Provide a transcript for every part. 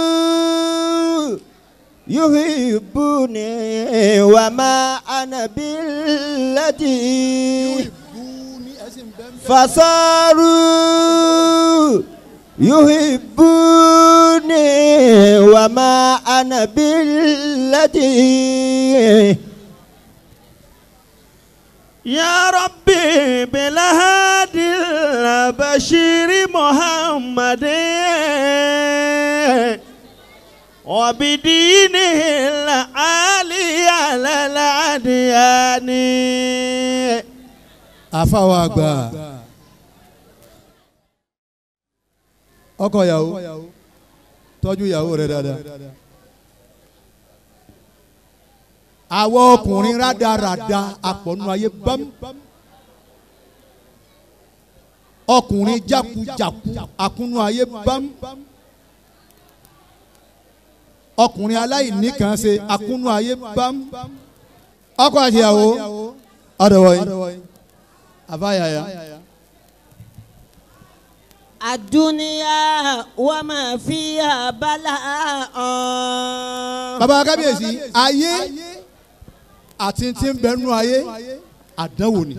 فصاروا يحبوني وما أنا بالذي فصاروا يحبوني وما أنا بالذي يا ربي بالهادي البشير محمد وبدينه العالي على الأديان. Àfáwà àgbà ọkọ ìyàwó tọ́jú ìyàwó rẹ dáadáa. Àwọn ọkùnrin rádaràda àpọ̀nù ayé bám. Ọkùnrin jákujàku àkúnú ayé bám. Ọkùnrin aláìní kan ṣe àkúnú ayé bám. Ọkọ àti ìyàwó ọ̀dọ̀wọ̀ yìí àbáyàyà. Àdúnyà wà máa fi àbálà hàn. Bàbá kábíyèsí ayé àti tí ń bẹnu ayé àdánwò ni.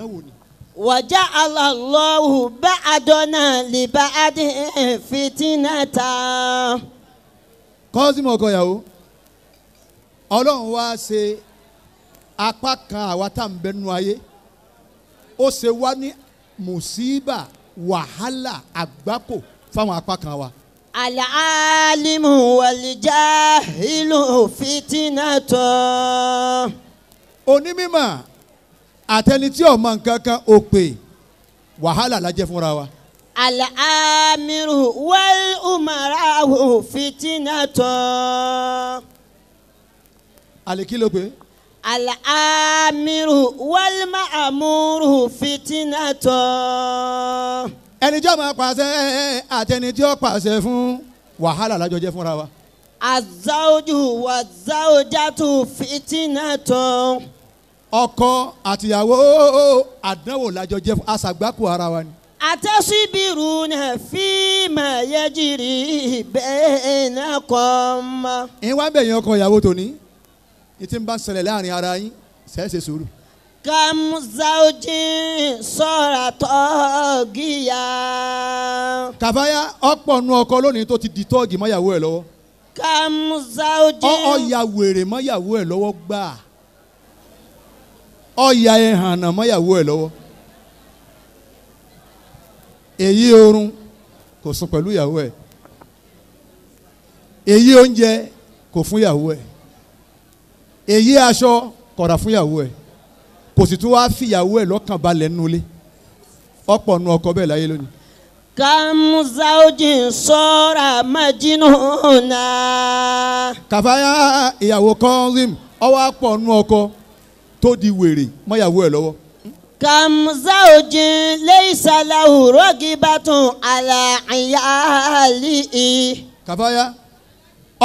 Wàjà Allahu ba'dana li ba'din fitinata. Kọ́sìmọ̀ ọkọ ìyàwó Ọlọ́run wá ṣe apá kan àwa tá à ń bẹnu ayé ó ṣe wá ní mùsíbà wàhálà àgbákò fáwọn apá kan wa. Al-alimu wal-jahilu fitinatun. Onímọ̀ àtẹni tí ó mọ̀ nǹkan kan òpè wàhálà la jẹ́ fúnra wa. Al-amiru wal-umara'u fitinatun. Àlèkí ló pé. Al-amiru wal-ma'muru fitinatun. Ẹni tí ó máa pàṣẹ àtẹni tí ó pàṣẹ fún wàhálà lájọ jẹ́ fúnra wa. Az-zawju waz-zawjatu fitinatun. Ọkọ àtìyàwó àdánwò lájọ jẹ́ fún aṣàgbákò ara wa ni. Atasbiruna fima yajri bainakum. Ìwà ń bẹ̀yìn ọkọ ìyàwó tòní ìtì ń bá ṣẹlẹ̀ láàrin ara yín ṣẹ́ẹ̀ṣẹ̀ sùúrù. Kam zawjin sọ̀rọ̀ tọ́gìyà. Kàfáyà ọ̀pọ̀ nu ọkọ lónìí tó ti di tọ́ọ̀gì mọ́yàwó ẹ̀ lọ́wọ́. Kam zawjin. Ọ̀ya wèrè mọ́yàwó ẹ̀ lọ́wọ́ gbà. Ọ̀ya ẹ̀hànà mọ́yàwó ẹ̀ lọ́wọ́. Èyí oorun kò sùn pẹ̀lú ìyàwó ẹ̀. Èyí oúnjẹ kò fún ìyàwó ẹ̀. Èyí aṣọ kò rà fún ìyàwó ẹ̀. Kò sì tún wá fìyàwó ẹ̀ lọ́kàn balẹ̀ nulẹ̀ ọ̀pọ̀ nu ọkọ bẹ́ẹ̀ láyé lónìí. Kam zawjin sọ́ra majinuna. Kàfáyà ìyàwó kọ́ńsìm ọwọ́ àpọ̀ nu ọkọ tó di wèrè mọ́yàwó ẹ̀ lọ́wọ́. Kam zawjin laysa lahu ragibatun ala iyalihi. Kàfáyà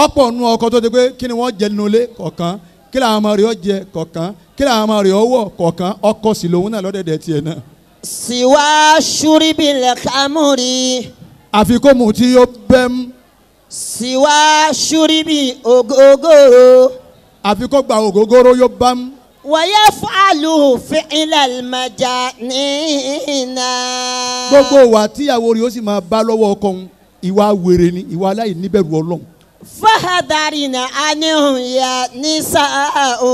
ọ̀pọ̀ nu ọkọ tó ti pé kí ni wọ́n jẹ nulẹ̀ kọ̀ọ̀kan kí làwọn ọmọ rẹ̀ ọ jẹ kọ̀ọ̀kan kí làwọn ọmọ rẹ̀ ọ wọ̀ kọ̀ọ̀kan ọkọ sì lòun náà lọ́dẹ̀dẹ̀ tiẹ̀ náà. Siwa shuribil khamri. Àfi kó mu tí yóò bẹ́ mú. Siwa shuribi ògógóró. Àfi kó gba ògógóró yóò bá mú. Wa yaf'alu fi'lal majanina. Gbogbo wa tíyàwó rẹ̀ ó sì máa bá lọ́wọ́ ọkọ òun ìwà wèrè ni ìwà aláìníbẹ̀rù Ọlọ́run. Fahadharina anhum ya nisa'u.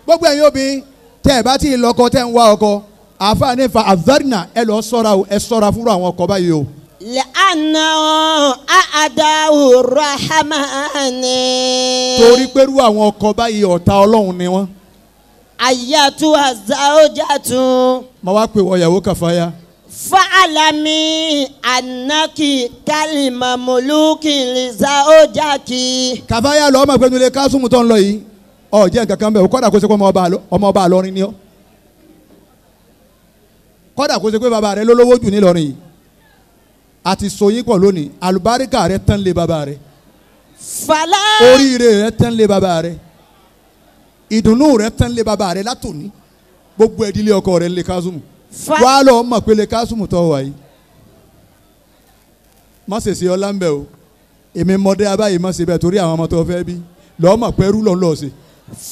Gbogbo ẹ̀yin obìnrin tẹ́ ẹ bá ti lọ́kọ tẹ́ ń wá ọkọ àfààní fa àdárìnà ẹ lọ ṣọ́ra o ẹ ṣọ́ra fúnra àwọn ọkọ báyìí o. La'annahum a'da'u rahmani. Torí pẹ̀lú àwọn ọkọ báyìí ọ̀tá Ọlọ́run ni wọ́n. Ayyatu azawjatu. Mo wá pè wọ ìyàwó Kàfáyà. Fa'alami annaki kalimamuluki lizawjaki. Kàfáyà lọ́ọ́ mọ̀ pé nílé Kásùmù tó ń lọ yìí ọ jẹ́ nǹkan kan bẹ́ẹ̀ o kọ́dà kó ṣe pé ọmọ ọba àlọ́rin ni ọ́ kọ́dà kó ṣe pé bàbá rẹ lólówó jù nílọrin yìí àti soyin pọ̀ lónìí àlùbáríkà rẹ tán lé bàbá rẹ Fàlà oríire rẹ tán lé bàbá rẹ ìdùnnú rẹ tán lé bàbá rẹ látòní gbogbo ẹdílé ọkọ rẹ lé Kásùmù wàá lọ mọ̀ pé lé Kásùmù tó wà yìí má ṣèṣe ọlá ń bẹ o Èmi mọdé abáyé má ṣe bẹ́ẹ̀ torí àwọn ọmọ tó fẹ́ bí lọ́ọ́ mọ̀ pẹ́rú lọ́n lọ́ọ́ ṣe.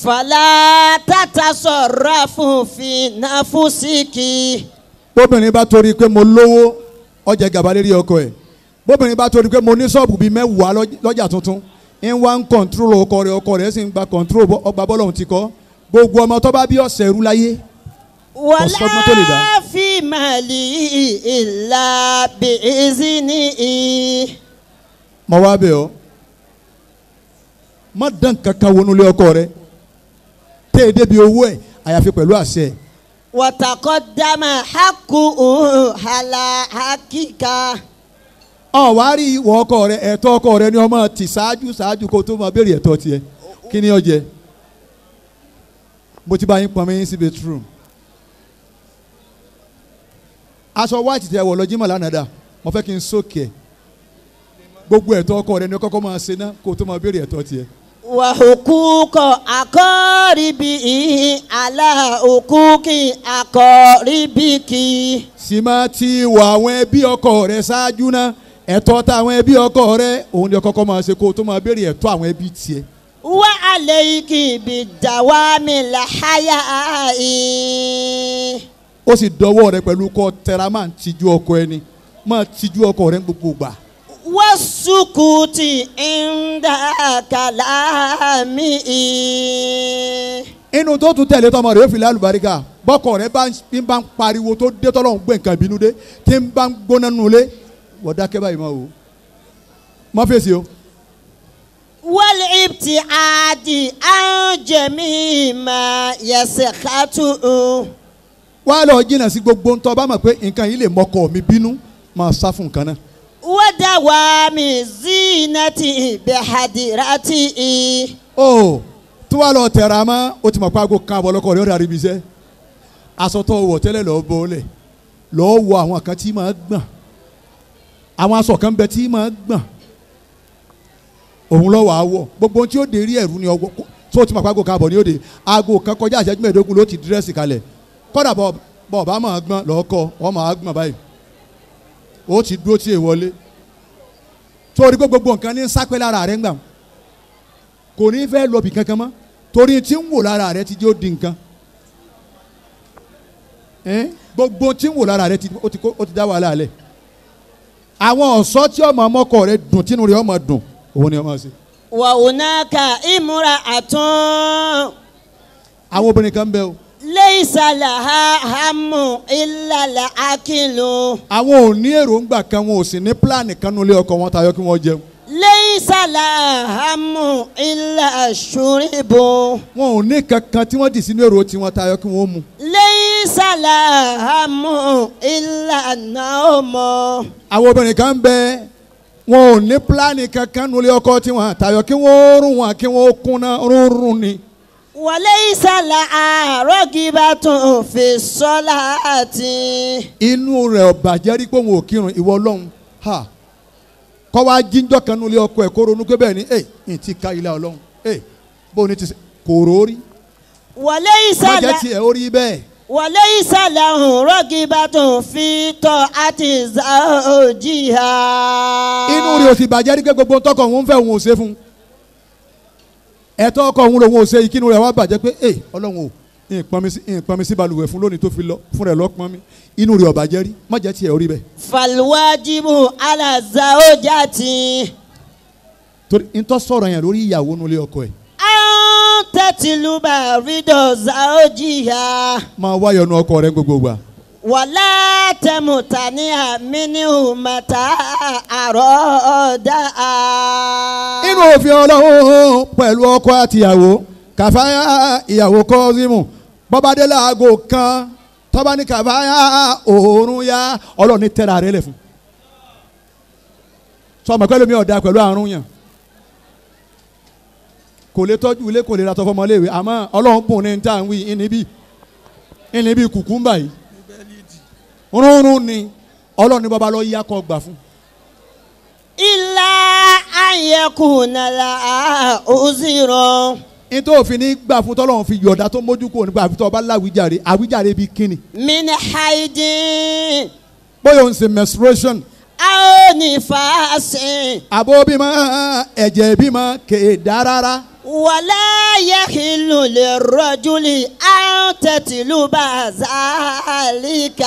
Fala tatasarrafu fi nafusiki. Bóbìnrin bá torí pé mo lówó ọjà gàba lérí ọkọ ẹ̀. Bóbìnrin bá torí pé mo ní ṣọ́ọ̀bù bíi 10 lọ́jà tuntun ń wá ń kọ̀ǹtúrò ọkọ rẹ̀ ọkọ rẹ̀ sì ń gba kọ̀ǹtúrò ọgbà bọ́lọ̀ ti kọ́. Gbogbo ọmọ tó bá bí ọ̀sẹ̀ rú láyé. Wala fi mali illa bi iznihi. Mo wá bẹ̀ ọ́ má dán kankan wọnú ilé ọkọ rẹ tẹ́ ẹ débi owó ẹ̀ àyàfi pẹ̀lú àṣẹ. Wataqaddama haqquhu ala haqqika. Ọ̀ wá rí ìwọ ọkọ rẹ ẹ̀tọ́ ọkọ rẹ ni ọmọ ti ṣáájú ṣáájú kó tó máa béèrè ẹ̀tọ́ tiẹ̀ kí ni ó jẹ. Mo ti bá yín pọnmi yín sí bedroom. Aṣọ white tẹ wọ̀ lọ Jímọ̀ lánàá dà mo fẹ́ kí n sókè ẹ̀. Gbogbo ẹ̀tọ́ ọkọ rẹ ni kọ́kọ́ máa ṣe ná kó tó máa béèrè ẹ̀tọ́ tiẹ̀. Wa huquqa aqaribihi ala huquqi aqaribiki. Sì máa ti wọ àwọn ẹbí ọkọ rẹ ṣáájú ná ẹ̀tọ́ táwọn ẹbí ọkọ rẹ òun ni kọ́kọ́ máa ṣe kó tó máa béèrè ẹ̀tọ́ àwọn ẹbí tiẹ̀. Wa alayki bidawamil haya'i. Ó sì dọwọ́ rẹ pẹ̀lú kọ́ tẹra máa ń tijú ọkọ ẹni máa tijú ọkọ rẹ ní gbogbo ìgbà. Wasukuti inda kalami. Inú tó tún tẹ̀lé tọmọ rẹ̀ ó fi lálùbáríkà bọ́kọ rẹ̀ bá ń bá ń pariwo tó dé tọ́lọ́hún gbé nǹkan ìbínú dé tí ń bá ń gbóná nulẹ̀ wọ́n dákẹ́ báyìí máa wò ó má fèsì o. Wal ibtiadi an jami ma yaskhatu. Wá lọ jìnnà sí gbogbo ń tọ́ bá mọ̀ pé nǹkan yìí lè mọ́kọ mi bínú máa sá fún nǹkan náà. Wadawami zinati bihadirati. O tó wà lọ tẹ̀ra mọ́ o ti mọ̀ pé aago kan àbọ̀ lọ́kọ̀ rẹ̀ ó darí ibi iṣẹ́ aṣọ tó wọ̀ tẹ́lẹ̀ lọ́ọ́ bọ́ọ̀lẹ̀ lọ́ọ́ wọ àwọn kan tí máa gbọ̀n àwọn aṣọ kan bẹ tí máa gbọ̀n òun lọ́wọ́ àwọ̀ gbogbo ohun tí ó dé rí ẹ̀rú ni ọwọ́ tó ti mọ̀ pé aago kan àbọ̀ ni ó dé aago kan kọjá ìṣẹ́jú 15 ló ti dírẹ́sì kalẹ̀ kọ́dà bọ̀ bá máa gbọ̀n lọ́ọ́ kọ́ ọ máa gbọ̀n báyìí ó ti dúró tí èèwọlé torí pé gbogbo nǹkan ní sápẹ́ lára rẹ̀ ń gbà kò ní fẹ́ lọ bì kankan mọ́ torí tí ń wò lára rẹ̀ ti jẹ́ ó di nǹkan gbogbo tí ń wò lára rẹ̀ ó ti dá wàhálà lẹ̀ àwọn ọ̀ṣọ́ tí ọmọ ọmọkọ rẹ̀ dùn tínú rẹ̀ ọmọ dùn òun ni ọmọ ṣe. Wa hunaka imra'atun. Àwọn obìnrin kan ń bẹ o. Laysa laha hammu illa al-akilu. Àwọn ò ní èròǹgbà kan wọn ò sì ní pílánì kan nulẹ̀ ọkọ wọn tayọ kí wọ́n jẹun. Laysa laha hammu illa ash-shurbu. Wọn ò ní kankan tí wọ́n dì sínú èrò tiwọn tayọ kí wọ́n mu. Laysa laha hammu illa an-nawmu. Àwọn obìnrin kan ń bẹ wọn ò ní pílánì kankan nulẹ̀ ọkọ tiwọn tayọ kí wọ́n rún wọn kí wọ́n kúnná rúnrún ni. Walaysa laha ragibatun fi salati. Inú rẹ̀ ò bàjẹ́ rí pé òun ò kírun ìwọ Ọlọ́run ha kọ́ wá jíjọ́ kan nulẹ̀ ọkọ ẹ̀ kó ronú pé bẹ́ẹ̀ ni ẹ̀ ẹ̀ ti ka ilé Ọlọ́run ẹ̀ bó ni ti ṣe kò rórí. Walaysa má jẹ́ tiẹ̀ ó rí bẹ́ẹ̀. Walaysa lahu ragibatun fi ta'ati zawjiha. Inú rẹ̀ ò sì bàjẹ́ rí pé gbogbo tọkọ òun fẹ́ òun ò ṣe fún un ẹ̀tọ́ ọkọ òun lòun ò ṣe ìkínú rẹ̀ wá bàjẹ́ pé ẹ Ọlọ́run o ìpọnmi sí balùwẹ̀ fún lónìí tó fi lọ fún rẹ̀ lọ́pọn mi inú rẹ̀ ò bàjẹ́ rí má jẹ́ tiẹ̀ orí bẹ́ẹ̀. Falwajibu ala zawjati. Torí ntọ́ sọ̀rọ̀ yẹn lórí ìyàwó nulẹ̀ ọkọ ẹ̀. An tatluba ridọ zawjiha. Máa wáyọ̀ nu ọkọ rẹ̀ gbogbo gbà. Wala tamtani'a minhu mata arada. Inú òfin Ọlọ́run pẹ̀lú ọkọ àtìyàwó kàfáyà ìyàwó kọ́símù bọ́bádé láago kan tọ́ba ní kàfáyà òórùn yá Ọlọ́run ní tẹ́ra rẹ̀ lẹ̀ fún. Sọmọ pẹ̀lú mi ọ̀dà pẹ̀lú àrùn yàn kò lè tọ́jú ilé kò lè ra tọ́fọ́mọ léwe àmọ́ Ọlọ́run bùn ní tá à ń wí ìníbí kùkúmbà yìí rúnrún ni Ọlọ́run ní bàbá lọ yá kọ́ gbà fún. Illa an yakuna laha uzrun. Nítorí òfin ní gbà fún tọ́lọ́run fi yọ̀dá tó mójú kúrò nípa àfi tó ọba láwíjàre àwíjàre bíi kíni. Min haidin. Bóyá òun ṣe menstruation. Aw نفاس. Àbó bímọ ẹ̀jẹ̀ bímọ kè dá rárá. ولا يحل للرجل أن تتلب ذلك.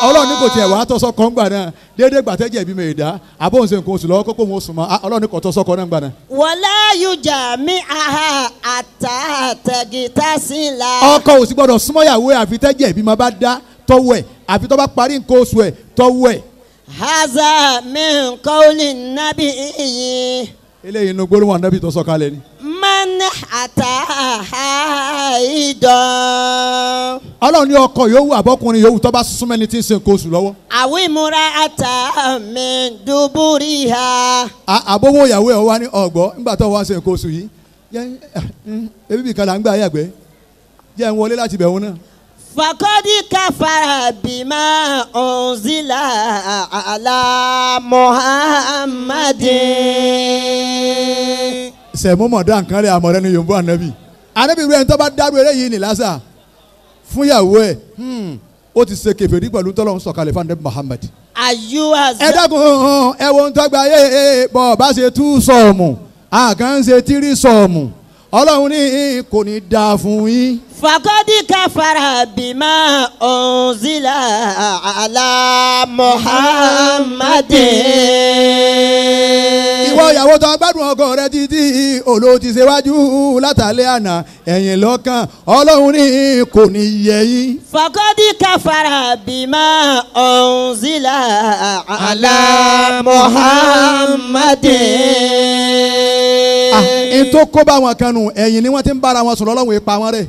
Ọlọ́run ní kò tiẹ̀ wá tọ́sọ́ kan gbà náà déédéé gbàtẹ́jẹ̀ bímọ èdá àbó ń ṣe nǹkan oṣù lọ́wọ́ kókó wọn oṣù mọ́ Ọlọ́run ní kò tọ́sọ́ kan náà gbà náà. ولا يجامعها حتى تغتسل. Ọkọ ò sì gbọdọ̀ súnmọ́ ìyàwó ẹ̀ àfi tẹ́jẹ̀ ìbímọ bá dá tọ́wọ́ ẹ̀ àfi tó bá parí nǹkan oṣù ẹ̀ tọ́wọ́ ẹ̀. هذا من قول النبي. Eléyìí inú gbólóhùn Ànábì tó sọ kalẹ̀ ni. من أتى حائضا. Ọlọ́run ní ọkọ yòówù àbọ́kùnrin yòówù tó bá súnmọ́ ẹni tí ń ṣe nǹkan oṣù lọ́wọ́. أو امرأة من دبرها. Àbówó ìyàwó ẹ̀ wá ní ọ̀gbọ́ nígbà tó wá ṣe nǹkan oṣù yìí ebi bìkan là ń gbà yàgbẹ́ jẹ́ ń wọlé láti bẹ̀ wọn náà. فقد كفر بما أنزل على محمد. Sẹ̀mú mọ̀dá nǹkan rẹ̀ àmọ̀rẹ́ ni Yorùbá Ànábì. Ànábì rẹ̀ ń tọ́ bá dárú eléyìí ní lásà fún ìyàwó ẹ̀ ó ti ṣe kèfèrí pẹ̀lú tọ́lọ́run sọ̀kalẹ̀ fún Ànábì Muhammad. Ẹ dákun ẹ wo ń tọ́gbà yé bọ̀ bá ṣe tú sọ̀mù àkàn ń ṣe tírí sọ̀mù Ọlọ́run ní kò ní dáa fún yín. فقد كفر بما أنزل على محمد. Ìwọ ìyàwó tó gbádùn ọkọ rẹ títí òlò ti ṣe wájú látàlẹ́ àná ẹ̀yìn lọ́kàn Ọlọ́run ní kò ní yẹ yín. فقد كفر بما أنزل على محمد. N tó kó bá wọn kan nù ẹ̀yìn ni wọ́n ti ń bára wọn sùn lọ́lọ́run ipa wọn rẹ̀.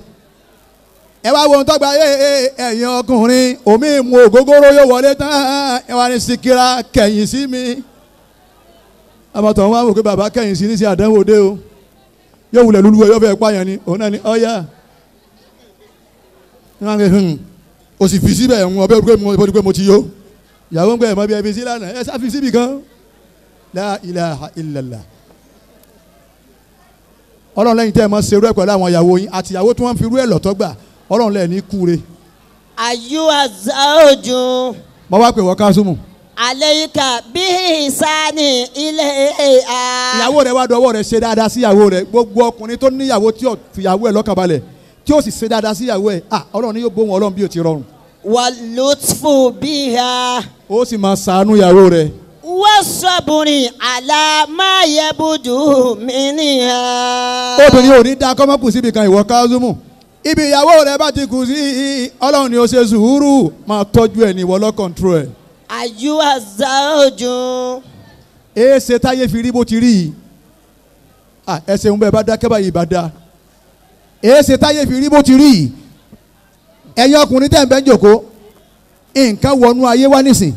Ẹ wá wo ohun tó gba ẹ̀yìn ọkùnrin omi mu ògógóró yóò wọlé tán ẹ wá ní síkírà kẹ̀yìn sí mi. Àbàtàn wọn wò pé bàbá kẹ̀yìn sí ní sí àdánwò dé o yóò wulẹ̀ lulú ẹ yóò fẹ́ pààyàn ni òun náà ni ọ̀yà o sì fi síbẹ̀ ń ọbẹ̀ pé mo ti yó ìyàwó ń gbẹ ẹ̀ mọ́ bí ẹ fi sí lánàá ẹ sá fi síbì kan. La ilaha illallah. Ọlọ́run lẹ́yìn tẹ́ ẹ máa ṣerú ẹ̀ pẹ̀lú àwọn ìyàwó yín àti ìyàwó tí wọ́n fi rú ẹ̀ lọ́tọ́ gbà Ọlọ́run lẹ́ẹ̀ ní kúre. أيها الزوج. Mo wá pè wọ́n Kásùmù. عليك بإحسان إليها. Ìyàwó rẹ̀ wá dọwọ́ rẹ̀ ṣe dáadáa sí ìyàwó rẹ̀ gbogbo ọkùnrin tó níyàwó tí ò fìyàwó ẹ̀ lọ́kàn balẹ̀ tí ó sì ṣe dáadáa sí ìyàwó ẹ̀ Ọlọ́run ni yóò bó wọn Ọlọ́run bí ó ti rọrùn. واللطف بها. Ó sì máa ṣàánú ìyàwó rẹ̀. والصبر على ما يبدو منها. Obìnrin ò ní da kọ́mọ́ kù síbi kan ìwọ Kásùmù ibi ìyàwó rẹ̀ bá ti kù sí Ọlọ́run ni ó ṣe sùúrù máa tọ́jú ẹ̀ ní ìwọ lọ́ kọ̀ǹtró ẹ̀. أيها الزوج. Èé ṣe táyé fi rí bó ti rí yìí ẹ ṣeun bẹ́ẹ̀ bá dákẹ́ báyìí bá dáa. Èé ṣe táyé fi rí bó ti rí yìí ẹ̀yin ọkùnrin tẹ̀ ń bẹ́ ń jòkó nǹkan wọnú ayé wá nísìn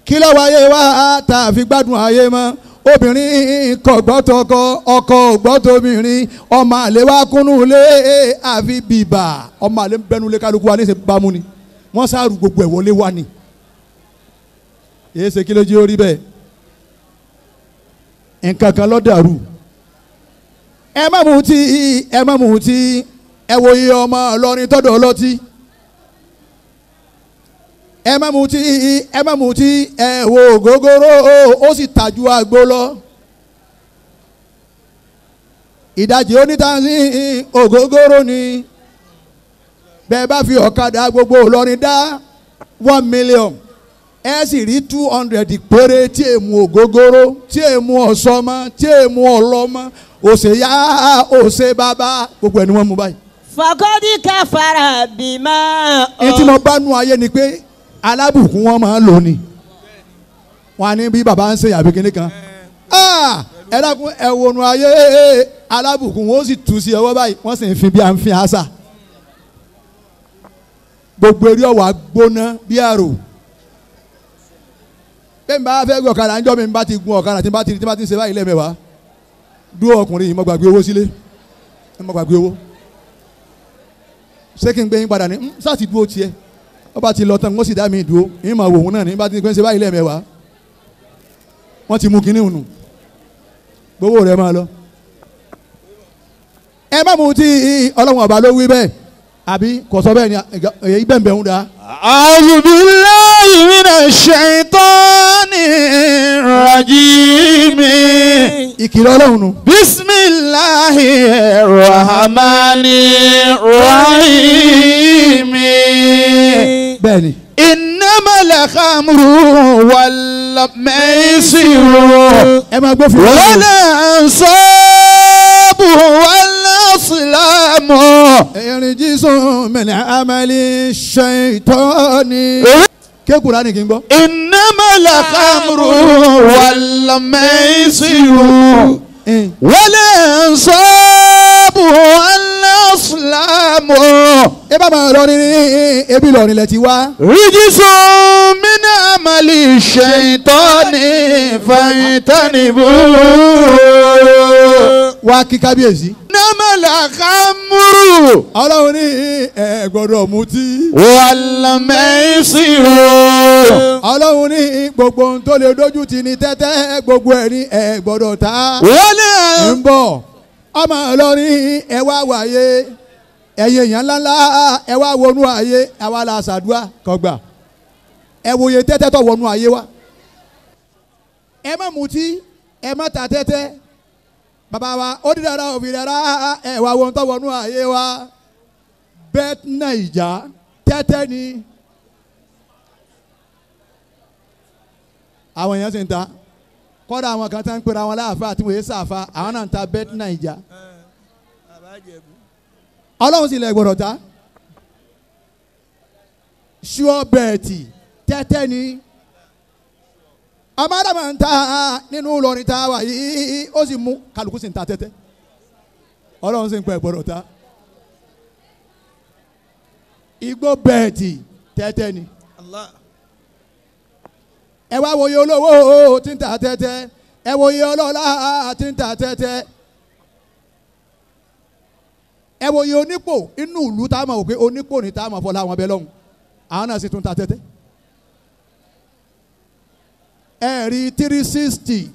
kí ló wáyé wá tá a fi gbádùn ayé mọ́ obìnrin kò gbọ́ tọkọ ọkọ ò gbọ́ tóbìnrin ọmọ àlè wá kúnnú lé àfi bìbà ọmọ àlè ń bẹnu lé kálukú wa níṣẹ́ bámú ni wọ́n sáàrù gbogbo ẹ̀ wọlé wá ni. Èé ṣe kí ló jẹ́ orí bẹ́ẹ̀ nǹkan kan ló dàrú. Ẹ má mutí ẹ má mutí ẹ wo iye ọmọ Ìlọrin tọ́dọ̀ ọlọ́tí. Ẹ má mutí ẹ má mutí ẹ wo ògógóró ó sì tàjú àgbo lọ. Ìdajì onítàǹsí ògógóró ni bẹ́ẹ̀ bá fi ọ̀kadà gbogbo Ìlọrin dá 1 million ẹ sì rí 200 péré tí èmu ògógóró tí èmu ọ̀sọ́mọ tí èmu ọlọ́mọ òsè yá òsè bàbá gbogbo ẹ̀ ni wọ́n mú báyìí. فقد كفر بما. Etí mo bá nu ayé ni pé alábùkún wọn máa ń lò ní wọn á ní bí bàbá ń ṣe àbí kinní kan ẹ dákun ẹ wọnú ayé alábùkún wọn ó sì tú sí ọwọ́ báyìí wọ́n sì ń fi bí à ń fi àṣà gbogbo eré ọ̀wà gbóná bí àrò bẹ́ẹ̀ ni bá fẹ́ gbé ọ̀kadà ńjọ́ mi bá ti gun ọ̀kadà tí bá ti ń ṣe báyìí lẹ́mẹ̀wá dúró ọkùnrin yìí mo gbàgbé owó sílé mo gbàgbé owó ṣé kí n gbé yín padà ní sáà ti dúró tiẹ̀ ọba ti lọ tán wọ́n sì dá mi dúró yín máa wò òun náà ní bá ti gbé ṣe báyìí lẹ́mẹ̀wá wọ́n ti mú kinní ònù gbowó rẹ̀ máa lọ. Ẹ má mú tí Ọlọ́run ọba ló wí bẹ́ẹ̀ àbí kò sọ bẹ́ẹ̀ ni èyí bẹ́ẹ̀ bẹ́ẹ̀ ń da. A'udhu billahi minash shaitani الرجيم. Ìkìlọ̀ Ọlọ́run nù. بسم الله الرحمن الرحيم. Bẹ́ẹ̀ni. إنما الخمر والميسر Ẹ máa gbófin Ọlọ́run. والأنصاب والأزلام رجس من عمل الشيطان. Ké Kùránì kí n gbọ́. إنما الخمر والميسر والأنصاب والأزلام Ẹ bá máa lọ ní ebi lọ́rin lẹ ti wá. رجس من عمل الشيطان فاجتنبوه. Wá kí kábíyèsí. إنما الخمر Ọlọ́run ní ẹ gbọ́dọ̀ mutí. والميسر Ọlọ́run ní gbogbo ohun tó lè dójú ti ní tẹ́tẹ́ gbogbo ẹ̀ ní ẹ gbọ́dọ̀ ta. ولا Ń bọ̀ ọmọ Ìlọrin ẹ wá wáyé ẹ̀yin èèyàn ńláńlá ẹ wá wọnú ayé àwa la ṣàdúrà kọgbà ẹ wòye tẹ́tẹ́ tó wọnú ayé wa. Ẹ má mutí ẹ má ta tẹ́tẹ́ bàbá wa ó di dára òfin dára ẹ wá wọn tó wọnú ayé wa Bet Naija tẹ́tẹ́ ni. Àwọn èèyàn sì ń ta kọ́dà àwọn kan tá ń pera wọn láàfáà tí wọ́n yé sàfà àwọn náà ń ta Bet Naija. Ọlọ́run sì lè gbọ́dọ̀ ta sure bet tẹ́tẹ́ ni. Ọmọdé ń ta nínú Ìlọrin tá a wà yìí ó sì mú kálukú sì ń ta tẹ́tẹ́. Ọlọ́run sì ń pẹ́ gbọ́dọ̀ ta. Igbó bẹ́ẹ̀tì tẹ́tẹ́ ni. Ẹ wá wòye olówó tí ń ta tẹ́tẹ́, ẹ wòye ọlọ́lá tí ń ta tẹ́tẹ́, ẹ wòye onípò inú ìlú tá a mọ̀ wò pé onípò ní tá a mọ̀ fọlá àwọn abẹ́ lọ́hùn, àwọn náà sì tún ta tẹ́tẹ́. Ẹ rí 360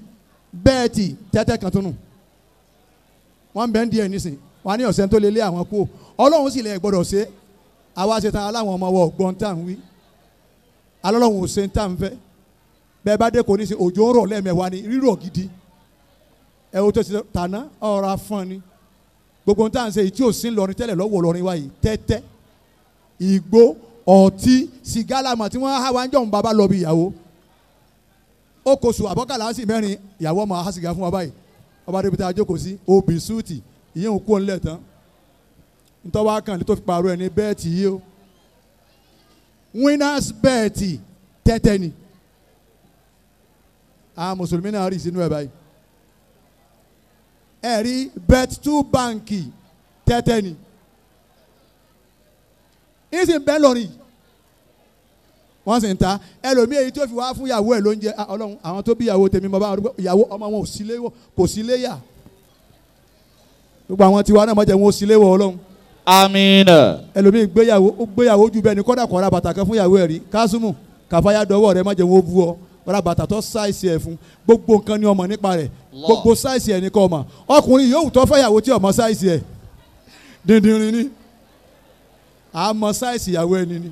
bẹ́ẹ̀tì tẹ́tẹ́ kan tún nù. Wọ́n bẹ́ẹ̀ ń di ẹ̀ nísìn, wọ́n á ní ọ̀sẹ̀ tó lé lé àwọn kú. Ọlọ́run sì lè gbọ́dọ̀ ṣe. Àwa ṣe tán aláwọn ọmọ wọ ọgbọ́n tá à ń wí. Alọ́lọ́run ò ṣe ń tà ń fẹ́. Bẹ́ẹ̀ bá dé kò ní ṣe òjò ń rọ̀ lẹ́ẹ̀mẹ́wàá ni rírọ̀ gidi. Ẹ wo tó ṣe tàná ọ̀rọ̀ afọ́n ni. Gbogbo tá à ń ṣe èyí tí ò sí ńlọrin tẹ́lẹ̀ lọ́wọ́ lọ́rin wa yìí tẹ́tẹ́, ìgbó, ọtí, sìgá làmọ̀ tí wọ́n há wa ń jọ̀hún bàbá lọ bí ìyàwó. Ó kò sùn àbọ́kàlà sì mẹ́rin ìyàwó ọmọ ha sìgá fún wa báyìí. Ọba débi tá a jókòó sí obì súùtì ìyẹn ò kú òǹlẹ̀ tán. Ntọ́wá kan tó fi pààrọ̀ ẹ̀ ní bẹ́ẹ̀tì yìí o. Winners bẹ́ẹ̀tì tẹ́tẹ́ ni. Àwọn mùsùlùmí náà rí sínú ẹ̀ báyìí. Ẹ rí bet two báǹkì tẹ́tẹ́ ni. Ìsìn bẹ́ẹ̀ lọ́rìn wọ́n sì ń ta ẹlòmíì èyí tó fi wá fún ìyàwó ẹ̀ lóúnjẹ. Ọlọ́run àwọn tó bí ìyàwó tèmi mọ̀ bá wọn ìyàwó ọmọ wọn kò sí léyà. Gbogbo àwọn tiwa náà mọ̀jẹ̀ wọn ò sí léwọ̀ Ọlọ́run. Àmín. Ẹlòmíì gbéyàwó ó gbéyàwó jù bẹ́ẹ̀ ni kọ́dà kọ́ra bàtà kan fún ìyàwó ẹ̀ rí. Kásùmù kàfáyà dọwọ́ rẹ mọ̀jẹ̀ wọn ó bú ọ. Ra bàtà tó sáìsì ẹ̀ fún gbogbo nǹkan ni ọmọ nípa rẹ̀ gbogbo sáìsì ẹ̀ ní kọ́ ọmọ. Ọkùnrin yóò tọ́ fẹ́yàwó tí ọmọ sáìsì ẹ̀ dìndìnrín ni. Àmọ́ sáìsì ìyàwó ẹni ni.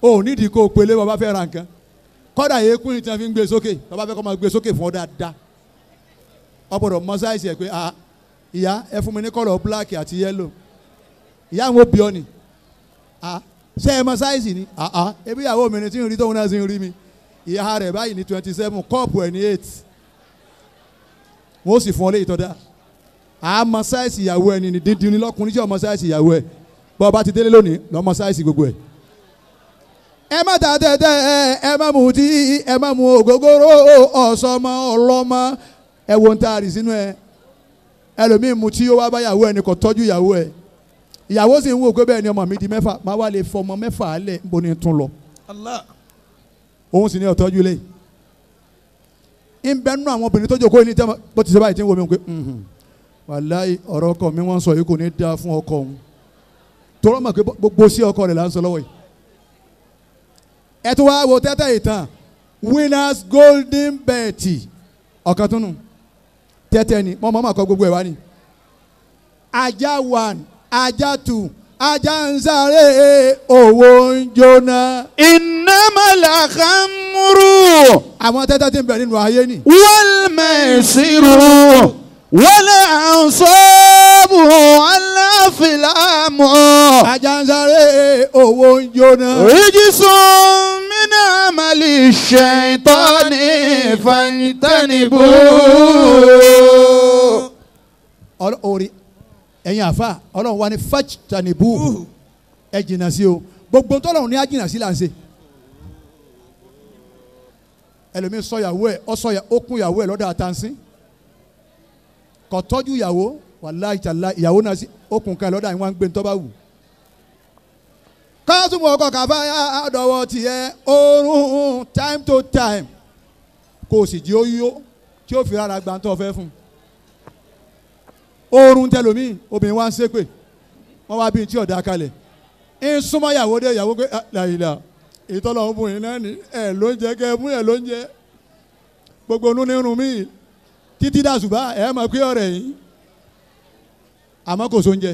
O nídìí kó o pélé bàbá fẹ́ ra nǹkan. Kọ́dà eékún ni tí wọ́n fi ń gbé sókè bàbá fẹ́ kọ́ máa gbé sókè fún ọ dáadáa. Ọ gbọ́dọ̀ mọ sáìsì ẹ̀ pé ah ìyá ẹ fún mi ní kọ́lọ̀ black àti yellow. Ìyá àwọn òbí ọ ni. Ah ṣé ẹ mọ sáìsì ni? Ah ah ebi ìyàwó mi ni tí ń rí tóun náà sì ń rí mi. Ìyá rẹ̀ báyìí ní 27 kọ́ọ̀pù ẹ̀ ní 8. Wọ́n sì fún ọ léyìí tọ́da. Àmọ́ sáìsì ìyàwó ẹni ní dídín ní lọ́kùnrin tí ọmọ sáìsì ìyàwó ẹ̀. Bọ́ ọba ti délé lónìí lọ́mọ sáìsì gbogbo ẹ̀. Ẹ má ta tẹ́tẹ́ ẹ má mutí ẹ má mu ògógóró ọ̀sọ́mọ ọlọ́mọ ẹ wo ń taari sínú ẹ. Ẹlòmíì mutí ó wá bá ìyàwó ẹ ní kò tọ́jú ìyàwó ẹ. Ìyàwó sì ń wò pé bẹ́ẹ̀ ni ọmọ mi di mẹ́fà má wá lè fọmọ mẹ́fà lẹ̀ níbo ni tún lọ. Òun sì ní ọ̀tọ́jú lé. Ń bẹ nínú àwọn obìnrin tó jókòó ní tẹ́ bó ti ṣe báyìí tí ń wo mi pé wàláhì ọ̀rọ̀ ọkọ mi wọ́n sọ yìí kò ní dáa fún ọkọ òun. Torọ́ mọ̀ pé gbogbo sí ọkọ rẹ̀ là ń sọ lọ́wọ́ yìí. Ẹ tún wá wo tẹ́tẹ́ ìtàn Winners Golden Bet ọ̀kan tún nù tẹ́tẹ́ ni mọ́ mọ́ kọ́ gbogbo ẹ̀ wá ni. Ajá 1 ajá 2 ajá ń sáré owó ń jóná. Innamal khamru Àwọn tẹ́tẹ́ tí ń bẹ nínú ayé ni. Wal maisiru wal ansabu wal aflamu. Ajansare owó ń jóná. Rijsun min amali shaitani fajtanibu. Orí ẹ̀yin àfa ọlọ́run wa ni fajtanibu ẹ jìnnà sí o gbogbo tọ́lọ́run ní á jìnnà sí là ń ṣe. Ẹlòmíín sọ ìyàwó ẹ ọsọ ó kún ìyàwó ẹ lọ́dọ̀ àtàǹsí kò tọ́jú ìyàwó wàláhì tàlá ìyàwó náà sí ó kún kan lọ́dọ̀ àwọn gbé ń tọ́ bá wù. Kásùmù ọkọ̀ kàfá àdọ̀wọ̀ tiẹ̀ oorun time to time kò sì jí ó yó tí ó fi rárá gba tó fẹ́ fún un. Oorun tẹlomi obìnrin wa ń ṣépè wọ́n wá bí tí ọ̀dà kalẹ̀ ń súnmọ́ ìyàwó dé ìyàwó pé làyìlà ìtọ́lọ̀ ń bùn yín náà ní ẹ̀ ló ń jẹ kẹ́ ẹ mú ẹ̀ ló ń jẹ gbogbo onú nírun mi títí dàsùbà ẹ̀ mọ̀ pé ọ̀rẹ́ yìí àmọ́ kò sóúnjẹ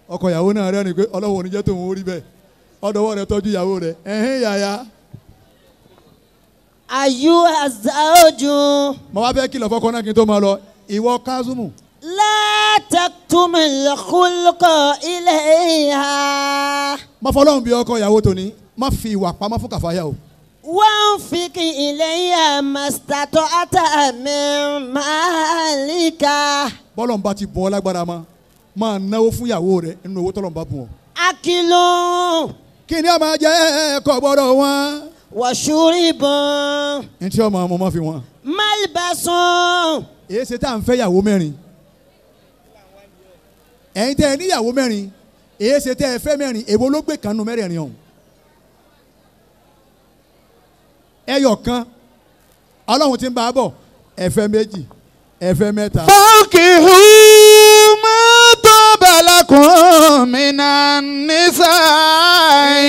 ọkọ ìyàwó náà rẹ́rìn pé ọlọ́wọ́ oníjẹ́ tòun ó rí bẹ́ẹ̀ ọ̀dọ́wọ́ rẹ tọ́jú ìyàwó rẹ ẹ̀hìn yàyà. Ayu azawju. Mo wá fẹ́ kìlọ̀ fọ́kọ náà kí n tó máa lọ ìwọ Kásùmù. La taktumil khulqa ilayha. Má fọlọ́run bí ọkọ ìyàwó tòní má fi ìwà pamọ́ fún Kàfáyà o. Wanfik ilayha mastata'ta min malika. Bọ́lọ̀ ń bá ti bọ́ lágbára ma máa náwó fún ìyàwó rẹ nínú owó tọ́lọ̀ ń bá bùn ọ. Akilun. Kí ni a máa jẹ́ ẹ̀kọ́ gbọ́dọ̀ wọn. Wa shuribun. N tí ọmọ ọmọ máa fi wọn. Malbasun. Èyí ṣe tá à ń fẹ́ ìyàwó mẹ́rin. Ẹ̀yin tẹ́ ẹ níyàwó mẹ́rin èyí ṣe tẹ́ ẹ fẹ́ mẹ́rin èwo ló gbé kan nu mẹ́rẹ̀ẹ̀rin ọ̀hún. Ẹyọ kan ọlọ́run ti ń bá a bọ̀ ẹ fẹ́ méjì ẹ fẹ́ mẹ́ta. Fankihu ma taba lakum minan nisa'i.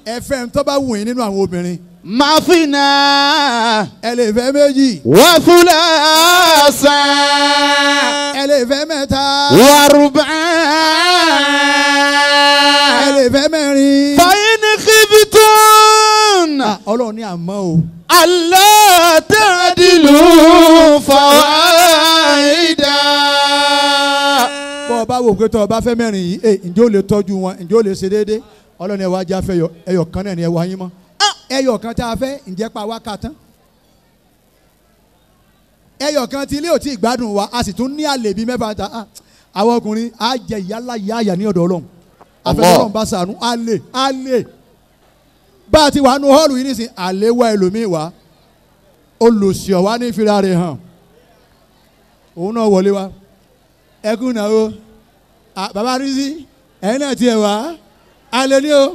Ẹ fẹ́ ń tó bá wù yín nínú àwọn obìnrin. Mathna. Ẹ lè fẹ́ méjì. Wa thulatha. Ẹ lè fẹ́ mẹ́ta. Wa ruba'. Ẹ lè fẹ́ mẹ́rin. Fa in khiftum. Ọlọ́run ní àmọ́ o. Alla ta'dilu fawahida. Bọ́ ọ bá wò pé tọ́ ọ bá fẹ́ mẹ́rin yìí ǹjẹ́ ó lè tọ́jú wọn ǹjẹ́ ó lè ṣe déédéé ọlọ́run ẹ̀ wá já fẹ́ ẹyọ kan náà ni ẹ wá yín mọ́ ẹyọ kan tá a fẹ́ ǹjẹ́ pa wá ká tán ẹyọ kan tí ilé ò tí ì gbádùn wa a sì tún ní àlè bíi mẹ́fà ta àwọn ọkùnrin á jẹ ìyálà yáàyà ní ọ̀dọ̀ ọlọ́run àfẹ́sọ́rọ̀ ń bá sànú àlè àlè bá a ti wà nù họ́ọ̀lù yìí nísìn àlè wá ẹlòmíì wá olùsíọ̀ wá ní ìfira rẹ̀ hàn òun náà wọlé wa ẹkún náà o bàbá rísí ẹ̀yin náà tiẹ̀ wá àlè ní o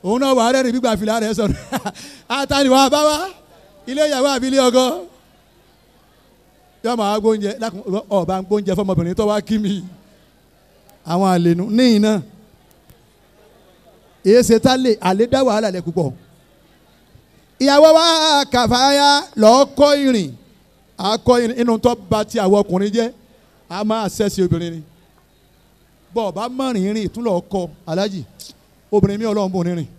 òun náà wà á rẹ́rìn gbígbà fìlà rẹ̀ sọ̀rọ̀ àtàlùwà bá wa ilé ìyàwó àbí ilé ọkọ yóò máa gbóúnjẹ lákùn ọba ń gbóúnjẹ fọmọbìnrin tó wá kí mi àwọn àlè nù níyìn náà èyí ṣe tá lè àlè dá wàhálà lẹ púpọ̀ ìyàwó wa Kàfáyà lọ́ọ́ kọ́ ìrìn akọ́ ìrìn inú tó ba ti àwọn ọkùnrin jẹ́ a máa ṣẹ́sì obìnrin ni bọ́ ọba mọ̀rìn rìn ìtúnlọ̀ kọ alájì obìnrin mi ọlọ́run bò ní rìn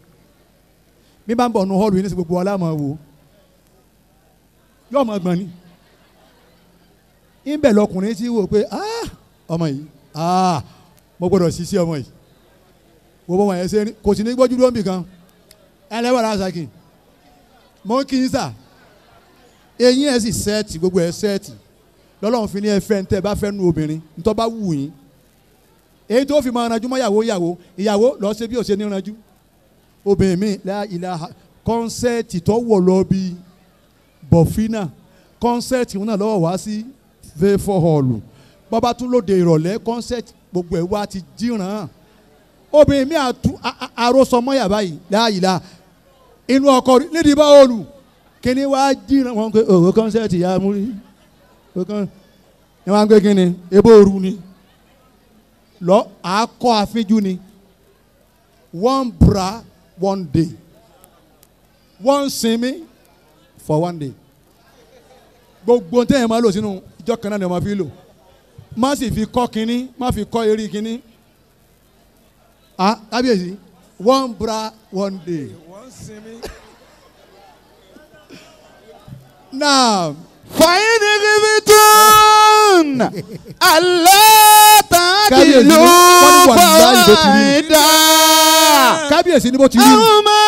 bí bá ń bọ̀ nu hall yìí ní sọ gbogbo aláàmọ̀ wò yóò mọ̀ gbọ̀n ni ńbẹ̀ lọkùnrin ti wò pé ọmọ yìí mo gbọ́dọ̀ ṣiṣẹ́ ọmọ yìí wo bọ́ wọn yẹn ṣe ní kò sí ní gbójú ló ń bì kan ẹlẹ́wọ̀n aṣáàkì mo ń kí n sà eyín ẹ̀ sì sẹ́ẹ̀tì gbogbo ẹ̀ sẹ́ẹ̀tì lọ́lọ́run fi ní ẹ fẹ́ ntẹ́ bá fẹ́ nu obìnrin ntọ́ bá wù yín èyí tó fi máa ranjú mọ́ ìyàwó ìyàwó ìyàwó lọ́ọ́ ṣe bí ó ṣe ní ranjú obìnrin mi ìlà kọ́nsẹ́ẹ̀tì tó wọ̀ lọ bí bọ̀fínà kọ́nsẹ́ẹ̀tì náà lọ́wọ́ wá sí v4 hall bọ́bá tún lóde ìrọ̀lẹ́ kọ́nsẹ́ẹ̀tì gbogbo ẹ̀ wá ti jíran obìnrin mi àròsọ mọ́yà báyìí láàyè inú ọkọ nídìí bá òòlù kíní wá jíran wọn pé òwò kọ́nsẹ́ẹ̀tì yà á mú rí ni wọn gbé kíni ebó òru ni lọ àkọ́ àfínjú ni one bra one day one sinmi for one day gbogbo tẹ́yẹ̀ máa lò sínú ìjọ kan náà ni wọ́n máa fi lò má sì fi kọ́ kínní má fi kọ́ eré kínní ah kábíyèsí One bra one day. Now. فإن خفتن ألا تعدلوا فواحدة. Kábíyèsí ní bó ti rí. أو ما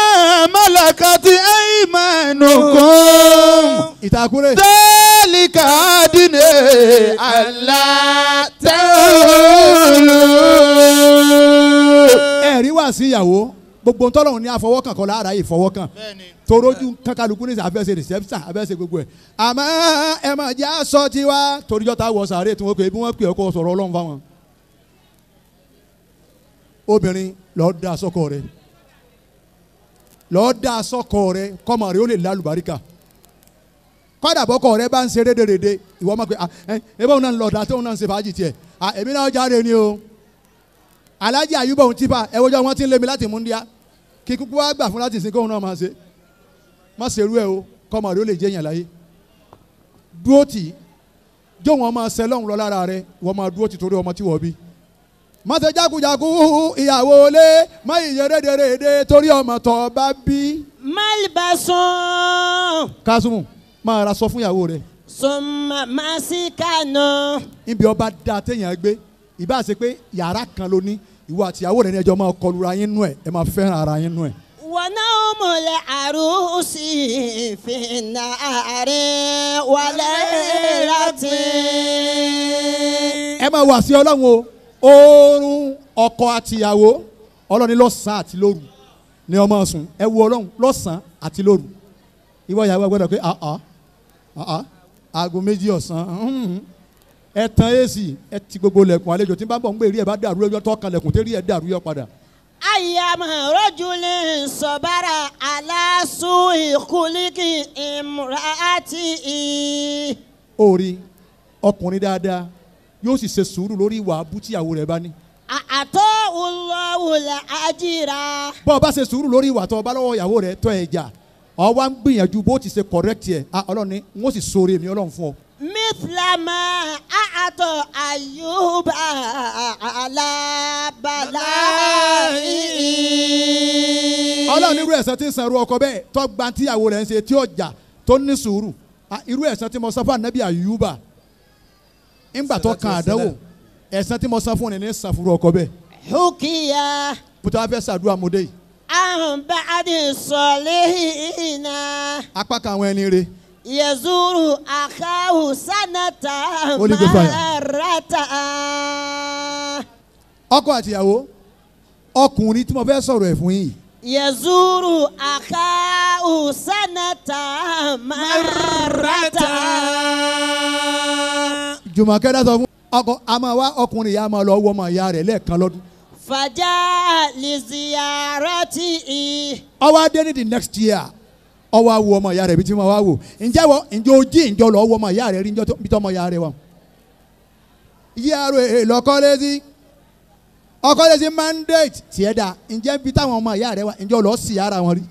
ملكت أيمانكم. Ìtàkùrẹ́. ذلك أدنى ألا تعولوا. Ẹ̀rí wá sí ìyàwó gbogbo ntọ́lọ́run ní àfọwọ́kàn kọ́ lára ìfọwọ́kàn torójú kankaluku ní abẹ́sẹ̀ reception abẹ́sẹ̀ gbogbo ẹ̀ àmọ́ ẹ máa jẹ́ aṣọ tiwa toríjọ́ ta wọ sàárè tí wọ́n pè é bí wọ́n pè é kó sọ̀rọ̀ ọlọ́run fáwọn. Obìnrin lọ́ọ́ da sọ́kọ rẹ̀ lọ́ọ́ da sọ́kọ rẹ̀ kọ́mọ rẹ̀ ó lè lálùbáríkà kọ́dà bọ́kọ rẹ̀ bá ń ṣe rédèrèdè ìwọ máa pè é ẹ báwọn náà ń lọ ọ̀dà tóun náà ń ṣe fàájì tiẹ̀ èmi náà jáde ni o Aláàjì Àyùbá òun tipa ẹ wọ́jọ́ wọn ti ń lé mi láti Múndíá kí kúkú wá gbà fún láti sin kóun náà máa ṣe má ṣe irú ẹ o kọ́mọ rẹ ó lè jẹ́ èèyàn láyé dúró tì í jó wọn máa ṣe lọ́hùn lọ lára rẹ wọ́n máa dúró tì torí ọmọ tí wọ́n bí má ṣe jákujàku ìyàwó lé má ìyẹn rédèrèdè torí ọmọ tó bá bí. Malbasun. Kásùmù máa ra sọ fún ìyàwó rẹ. Summa masikanu. Níbi ọba da téèyàn gbé ìbá ṣe pé yàrá kan ló ní ìwọ àti ìyàwó rẹ ní ẹjọ́ máa kọlura yín nú ẹ ẹ máa fẹ́ràn ara yín nú ẹ. ونوم العروس في النهار وليلة. Ẹ máa wà sí ọlọ́run o oorun ọkọ àtìyàwó ọlọ́run ní lọ́sàn-án àti lóru ni ọmọ sùn ẹ wo ọlọ́run lọ́sàn-án àti lóru ìwọ ìyàwó gbọ́dọ̀ pé aago 2 ọ̀sán ẹ tan AC ẹ ti gbogbo lẹ̀kùn àlejò tí n bá bọ̀ ń gbé rí ẹ bá dàrú ẹjọ́ tọ́ka lẹ̀kùn tí rí ẹ dàrú yọ padà. أيام رجل صبر على سوء خلق امرأته. Orí ọkùnrin dáadáa yóò sì ṣe sùúrù lórí ìwà abú tíyàwó rẹ̀ bá ní. أعطاه الله الأجر. Bọ́ ọ bá ṣe sùúrù lórí ìwà tó o bá lọ́wọ́ ìyàwó rẹ̀ tó ẹ̀ jà ọ wá ń gbìyànjú bó ti ṣe correct ẹ̀ ọlọ́run ni wọ́n sì sóore mi ọlọ́run fún ọ. مثل ما أعطى أيوب على بلائه. Ọlọ́run irú ẹ̀san tí ń san irú ọkọ bẹ́ẹ̀ tó gba tíyàwó rẹ̀ ń ṣe tí ọjà tó ní sùúrù irú ẹ̀san tí mo san fún ànábì Àyùbá ńgbà tó kan àdánwò ẹ̀san tí mo san fún ni ní san fún irú ọkọ bẹ́ẹ̀. Hukiya. Bùtọ́ afẹ́ sàdúrà mọ́dé yìí. An ba'di salihina. Apá kan àwọn ẹni re. Yazuru akahu sanata marata. Ọkọ àtìyàwó ọkùnrin tí mo fẹ́ sọ̀rọ̀ ẹ̀ fún yìí. Yazuru akahu sanata marata. Jùmọ̀kẹ́ dá sọ fún ọkọ a máa wá ọkùnrin ìyá máa lọ wọ ọmọ ìyá rẹ̀ lẹ́ẹ̀kan lọ́dún. Fàjà liziyarati. Ọwọ́ adé ní the next year ọwọ́ awo ọmọ ìyá rẹ̀ bí tí wọ́n wá wò ǹjẹ́ wọ ǹjẹ́ ojí ǹjọ́ lọ́ọ́ wọ ọmọ ìyá rẹ̀ rí bí tọ́ ọmọ ìyá rẹ̀ wà. Yíyá rẹ̀ lọ́kọ́lẹ́sí ọkọ́lẹ́sí mandate tiẹ̀ dà ǹjẹ́ bí táwọn ọmọ ìyá rẹ̀ wà ǹjọ́ lọ́ọ́ sì ara wọn rí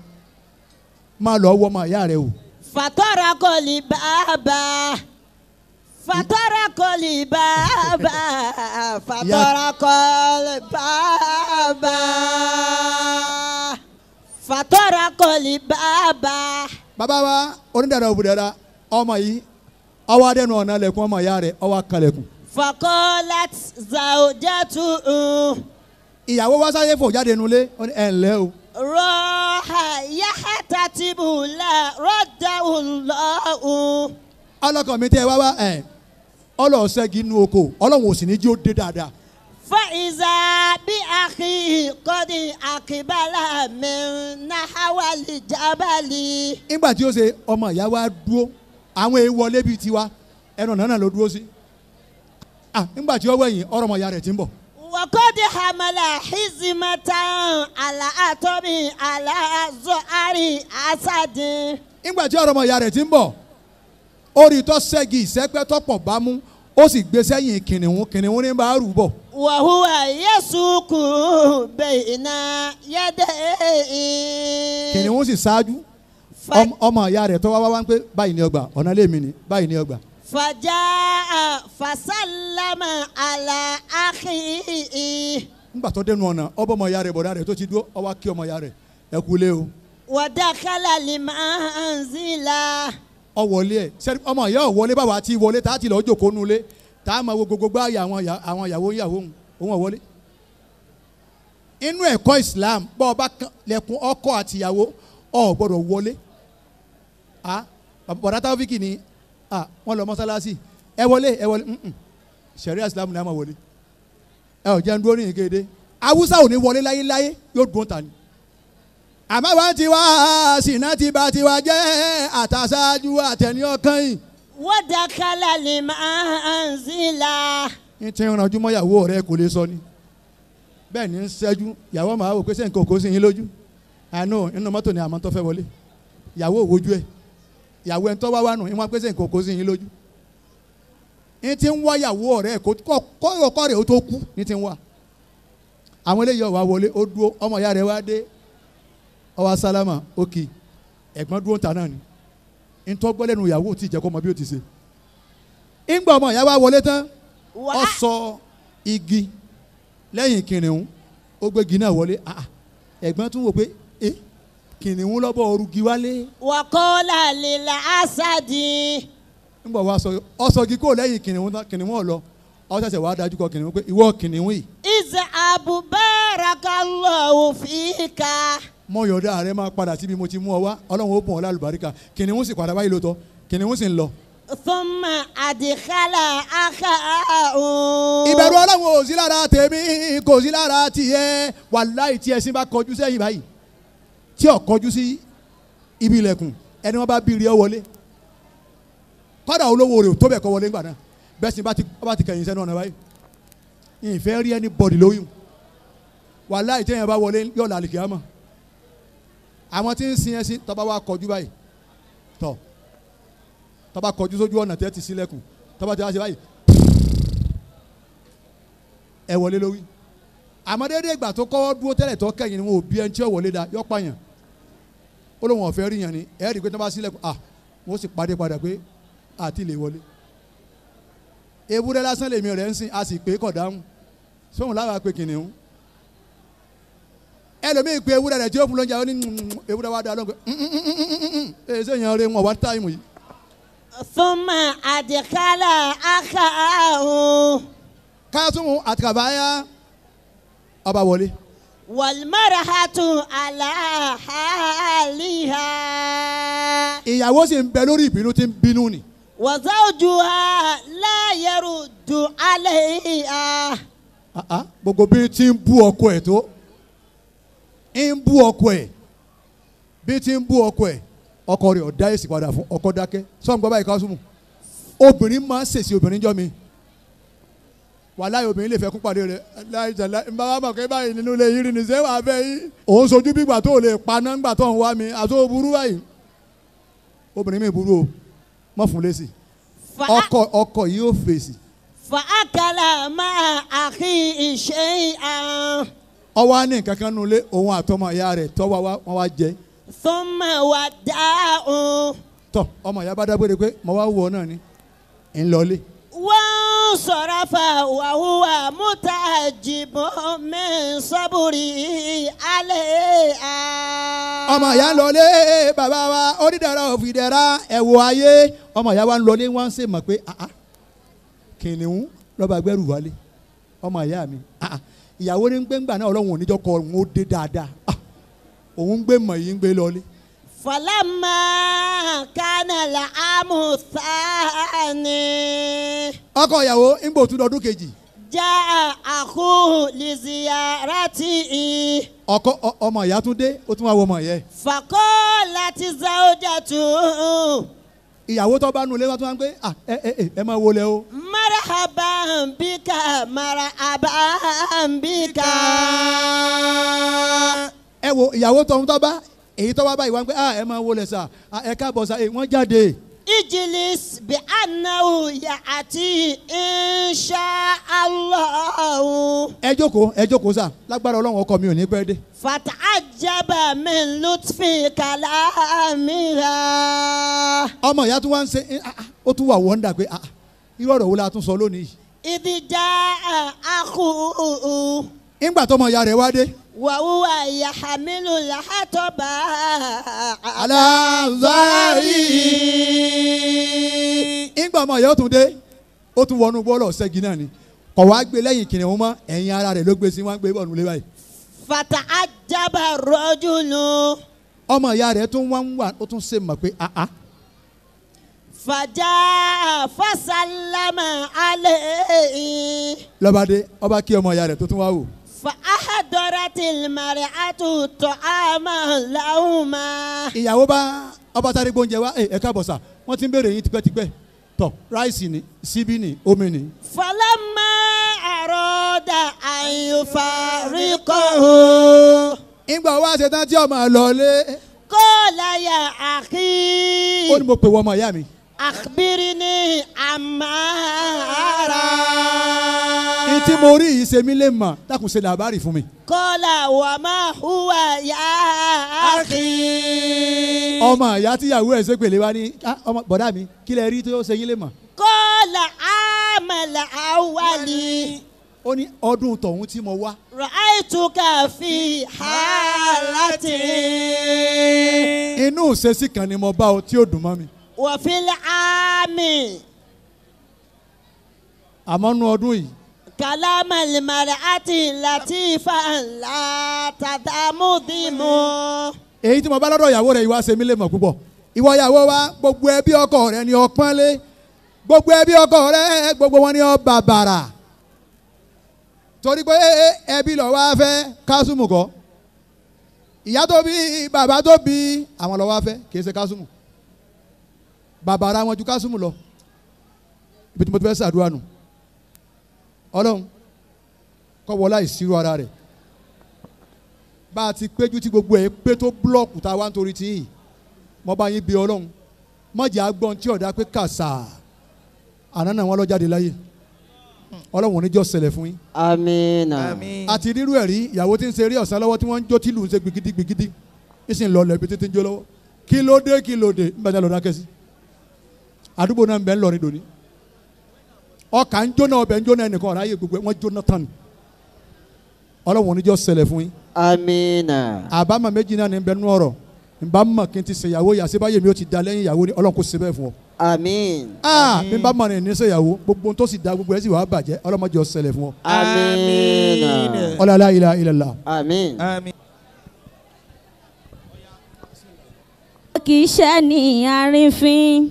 máa lọ́ọ́ wọ ọmọ ìyá rẹ̀ o. Fàtọ́ra kọ́lì bàbá fàtọ́ra kọ́lì bàbá fàtọ́ra kọ́lì bàbá fàtọ́ra kọ́lì bàbá. Bàbá wa onídàáda òbúdàdà ọmọ yìí ọwọ́ adẹnu ọ̀nà lẹ̀kùn ọmọ ìyá rẹ̀ ọwọ́ akalẹ̀kùn. Faqalat zawjatuhu. Ìyàwó wa sáyé fò jáde nulẹ̀ ẹ̀ ǹlẹ́ o. Rọ́ọ̀hà yahtatibu la raddahu Allahu. Ọlọ́kọ̀ mi tẹ́ ẹ wá wá ẹ̀ ọlọ́ọ̀ṣẹ́gi inú oko ọlọ́run ò sì ní jí ó dé dáadáa. Fa'iza bi akhihi qad aqbala min nahwal jabali. Nígbà tí ó ṣe ọmọ ìyá wa dúró àwọn èèwọ̀ lébi tiwa ẹnu ọ̀nà náà ló dúró sí. Nígbà tí ó wẹ̀yìn ọ̀rọ̀ ọmọ ìyá rẹ̀ ti ń bọ̀. Waqad hamala hizmatan ala atobi ala zoari asadin. Nígbà tí ọ̀rọ̀ ọmọ ìyá rẹ̀ ti ń bọ̀ ó rí tọ́ ṣẹ́gi ìṣẹ́pẹ́ tọ́pọ̀ bá mú ó sì gbé sẹ́yìn kìnìún kìnìún ní bá rù bọ̀. Wa huwa yasuku bayna yadayhi. Kìnìún sì ṣáájú ọmọ ìyá rẹ̀ tó wá wá ń pé báyìí ni ọgbà ọ̀nà lèmi ni báyìí ni ọgbà. Fajaa fasallama ala akhihi. Ńgbà tó dénú ọ̀nà ọbọ̀ ọmọ ya rẹ̀ bọ̀dá rẹ̀ tó ti dúró ó wá kí ọmọ ya rẹ̀ ẹ kú lé o. ودخل المنزل Ó wọlé ẹ̀ sẹ́ni ọmọ ìyá ò wọlé báwa ti wọlé tá a ti lọ́ọ́ jòkó nulẹ̀ tá a máa wo gbogbo gbáàyà àwọn ìyàwó ìyàwó òun ò wọlé. Inú ẹ̀kọ́ Islam bọ́ ọba lẹ̀kùn ọkọ àti ìyàwó ò gbọ́dọ̀ wọlé. Bọ̀dá Taofiki ni wọ́n lọ mọ́sálásì ẹ wọlé ẹ wọlé ṣẹ̀ríà Islam ni a máa wọlé ẹ ò jẹun dúró ní ìkéde Awúsá ò ní wọlé láyéláyé yóò dùn ta ni. Àmọ́ wá ti wá sìnà ti bá tiwa jẹ́ àtàṣáájú àtẹ̀ní ọkàn yìí. ودخل المنزل. Ní ti ń ranjú mọ́ ìyàwó rẹ kò lè sọ ni bẹ́ẹ̀ ni ń ṣẹ́jú ìyàwó máa wò pé ṣé nǹkan kò sí yín lójú àánú inú mọ́tò ni àmọ́ tó fẹ́ wọlé ìyàwó òwojú ẹ̀ ìyàwó ẹni tó wá wá nù ìwọ̀n pé ṣé nǹkan kò sí yín lójú. Ní ti ń wá ìyàwó rẹ kọ́ ọkọ rẹ̀ ó tó kú ní ti ń wá. Àwọn eléyìí wá wọlé ó dúró ọmọ ìyá rẹ̀ wá dé ó wá sálámà ókè ẹ̀gbọ́n dúró ta náà ni ntọ́ gbọ́ lẹ́nu ìyàwó tí ìjẹ́kọ́ mọ bí ó ti ṣe. Ńgbà ọmọ ìyá wa wọlé tán ó sọ igi lẹ́yìn kìnìún ó gbé igi náà wọlé ẹ̀gbọ́n tún wò pé kìnìún lọ́bọ̀ orugi wálé. وقال للأسد. Ńgbà wa sọ ọ sọ igi kó lẹ́yìn kìnìún tán kìnìún ọ̀ lọ ọ ṣẹ̀ṣẹ̀ wàá dájú kọ kìnìún pé ìwọ kìnìún yìí. اذهب بارك الله فيك. Mọ yọ̀dá rẹ máa padà síbi mo ti mú ọ wá Ọlọ́run ó bùn ọ lálùbáríkà kìnìún sì padà báyìí lóòótọ́ kìnìún sì ń lọ. ثم أدخل أخاه. Ìbẹ̀rù Ọlọ́run ò sí lára tèmi kò sí lára tiẹ̀ wàláì tí ẹṣin bá kọjú sẹ́yìn báyìí tí ò kọjú sí ibi ilẹ̀kùn ẹni wọ́n bá bí rí ọ wọlé kọ́dà olówó rẹ̀ ò tó bẹ̀ kọ́ wọlé ńgbà náà bẹ́ẹ̀ sì bá ti kẹ̀yìn sẹ́nu ọ̀nà báyìí ìfẹ́ rí ẹni bọ̀dì lóyún wàláì tí èèyàn bá wọlé yóò lálẹ́ kíámà àwọn tí ń sin ẹṣin tó bá wá kọjú báyìí tọ̀ tó bá kọjú sójú ọ̀nà tẹ́ ti sílẹ̀kùn tó bá ti wá ṣe báyìí ẹ wọlé lórí àmọ́ déédéé ìgbà tó kọ́wọ́ dúró tẹ́lẹ̀ tó kẹ́yìn ni wọn ò bí ẹni tí ó wọlé da yọ pààyàn ó lóun ọ̀fẹ́ rí yàn ni ẹ rí i pé tó bá sílẹ̀kùn à wọ́n sì pàdé padà pé àti lè wọlé ewúrẹ́ lásán lèmi rẹ̀ ń sìn a sì pé kọ̀ dáhùn sóhun láwa pé kìnìún ẹlòmíì pé ewúrẹ́ rẹ̀ tí ó fún lóúnjẹ ó ní ewúrẹ́ wa dá lóhùn pé ẹ ṣé èèyàn rẹ̀ wọn wá táìmù yìí. ثم أدخل أخاه. Kásùmù àtàbáyá ọba wọlé. والمرأة على حالها. Ìyàwó sì ń bẹ lórí ìbínú tí ń bínú ni. وزوجها لا يرد عليها. Gbogbo bí tí ń bú ọkọ ẹ̀ tó ń bú ọkọ ẹ̀ bí tí ń bú ọkọ ẹ̀ ọkọ rẹ̀ ọ̀dá èsì padà fún ọkọ dákẹ́ sọ́n gbọ́ báyìí Kásùmù obìnrin máa ń ṣèṣì obìnrin jọ mi wàláyé obìnrin lè fẹ́ kún pàdé rẹ̀ láìsàlá ń bá wà mọ̀ pé báyìí nínú ilé yìí rí ni ṣé wàá fẹ́ yìí òun sojú bí gbà tó lè paná ńgbà tó ń wá mi àti ó burú báyìí obìnrin mi burú o mọ̀ fún lésì ọkọ yìí ó fèsì. فأكل مع أخيه شيئا. Ọwọ́ á ní nǹkan kan nulẹ̀ òun àtọmọ ìyá rẹ̀ tọ́wọ́ wọn wá jẹ. ثم ودعه. Tọ ọmọ ìyá bá dágbére pé mo wá wù ọ náà ni ń lọlé. وانصرف وهو متعجب من صبره عليها. Ọmọ ìyá ń lọlé bàbá wa onídàára òfìdẹ́ra ẹ̀wọ̀ ayé ọmọ ìyá wa ń lọlé wọ́n ń ṣe mọ̀ pé kìnìún lọ́ba gbẹ́rù wálé ọmọ ìyá mi ìyàwó ní gbẹ́ngbà náà Ọlọ́run oníjọ́ kọ òun ó dé dáadáa òun gbé mọ̀ yìí ń gbé lọlé. فلما كان العام الثاني. Ọkọ ìyàwó ń gbò tún lọ́dún kejì. جاء أخوه لزيارته. Ọkọ ọmọ ìyá tún dé ó tún wá wọ ọmọ ìyá ẹ̀. فقالت زوجته. Ìyàwó tó bá nu ilé wá tún wá ń pé ẹ máa wọlé o. مرحبا بك مرحبا بك. Ẹ wo ìyàwó tó ń tọ́ bá èyí tó wá báyìí wá ń pé ẹ máa wọlé sà ẹ káàbọ̀ sà wọ́n jáde. اجلس بأنه يأتي إن شاء الله. Ẹ jókòó ẹ jókòó sà lágbára Ọlọ́run ọkọ mi ò ní pẹ́ dé. فتعجب من لطف كلامها. Ọmọ ìyá tún wá ń ṣe ó tún wà wọ́ndà pé irú ọ̀rọ̀ wo la tún sọ lónìí. إذ جاء أخوه. Ìgbà tọmọ ìyá rẹ̀ wá dé. وهو يحمل الحطب على ظهره. Ìgbà ọmọ ìyá ó tún dé ó tún wọnú bọ́ọ̀lù ọ̀sẹ́gi náà ni kọ̀ wá gbé lẹ́yìn kìnìún mọ́ ẹ̀yìn ara rẹ̀ ló gbé sí wọ́n gbé bọ́ọ̀lù lé báyìí. فتعجب الرجل. Ọmọ ìyá rẹ̀ tún wá ń wà ó tún ṣe mọ̀ pé àá. فجاء فسلم عليه. Lọ́ba dé ọba kí ọmọ ìyá rẹ̀ tó tún wá wò. فأحضرت المرأة طعاما لهما. Ìyàwó bá ọba sáré gbóúnjẹ wá ẹ káàbọ̀ sà wọ́n ti ń béèrè yín tipẹ́tipẹ́ tọ̀ ráìsì ni síbí ni omi ni. فلما أراد أن يفارقه. Ìgbà wa ṣe tán tí ọmọ lọlé. قال يا أخي. Ó ní mo pè wọ ọmọ ìyá mi. أخبرني عما أرى. Ní tí mo rí yìí ṣe mí lè mọ̀ dákun ṣe làbárì fún mi. قال وما هو يا أخي. Ọmọ ìyá tíyàwó ẹ̀ ṣe pèlè wa ní ọmọ bọ̀dá mi kí lẹ rí tó ṣe yín lè mọ̀. قال عام الأول. Ó ní ọdún tọ̀hún tí mo wá. رأيتك في حالة. Inú ìṣesí kan ni mo bá ọ tí ó dùn mọ́ mi. وفي العام. Àmọ́ nú ọdún yìí. كلام المرأة لطيفا لا تدمدم. Èyí tí mo bá lọ́dọ̀ ìyàwó rẹ̀ ìwà ṣe mí lè mọ̀ púpọ̀. Ìwọ ìyàwó wa gbogbo ẹbí ọkọ rẹ̀ ni ọpọ́nlé. Gbogbo ẹbí ọkọ rẹ̀ gbogbo wọn ni ọ bàbàrà. Torí pé ẹbí lọ wá fẹ́ Kásùmù kọ́. Ìyá tó bí bàbá tó bí àwọn lọ wá fẹ́ kì í ṣe Kásùmù. Bàbàrà wọn ju Kásùmù lọ. Ibi tí mo ti fẹ́ ṣàdúrà nù. Ọlọ́run kọ́ wọlá ìṣirò ara rẹ̀. Bá a ti péjú tí gbogbo ẹ̀ pé tó búlọ̀kù tá a wá ń torí tí yìí mo bá yín bí Ọlọ́run mọ̀jẹ̀ agbọ́n tí ọ̀dà pé kàṣà àná náà wọ́n lọ jáde láyé Ọlọ́run oníjọ́ ṣẹlẹ̀ fún yín. Àmín. Àti rírú ẹ̀ rí ìyàwó tí ń ṣe eré ọ̀sán lọ́wọ́ tí wọ́n ń jó tí lù ń ṣe gbìgídí gbìgídí ń sì ń lọ lẹ̀ bí títí ń jó lọ́wọ́ kí ló dé kí ló dé nígbà tí a lọ dákẹ́ sí. Àdúgbò náà ń bẹ ń lọ ní dòní ọkà ń jóná ọbẹ̀ ń jóná ẹnìkan ọ̀rá yẹ gbogbo wọn jóná tán ni Ọlọ́run oníjọ́ ṣẹlẹ̀ fún yín. Àmín. Àbámọ̀ méjì náà ní bẹ nú ọ̀rọ̀ nbà mọ̀ kí n ti ṣèyàwó yà síbáyé mi ó ti da lẹ́yìn ìyàwó ni Ọlọ́run kò ṣe bẹ́ẹ̀ fún ọ. Àmín. Mi bá mọ̀ ní ní ṣèyàwó gbogbo tó sì da gbogbo ẹ̀ sì wàá bàjẹ́ Ọlọ́run jẹ́ ó ṣẹlẹ̀ fún ọ. Àmín. Ọlá la ilaha illallah. Àmín. Kì í ṣe ní àrífín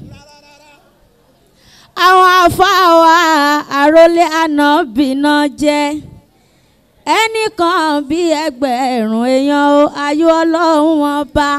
àwọn afáwa àròlé ànábì náà jẹ́ ẹnìkan bí ẹgbẹ̀rún èèyàn o ayọ̀ Ọlọ́run wọn bá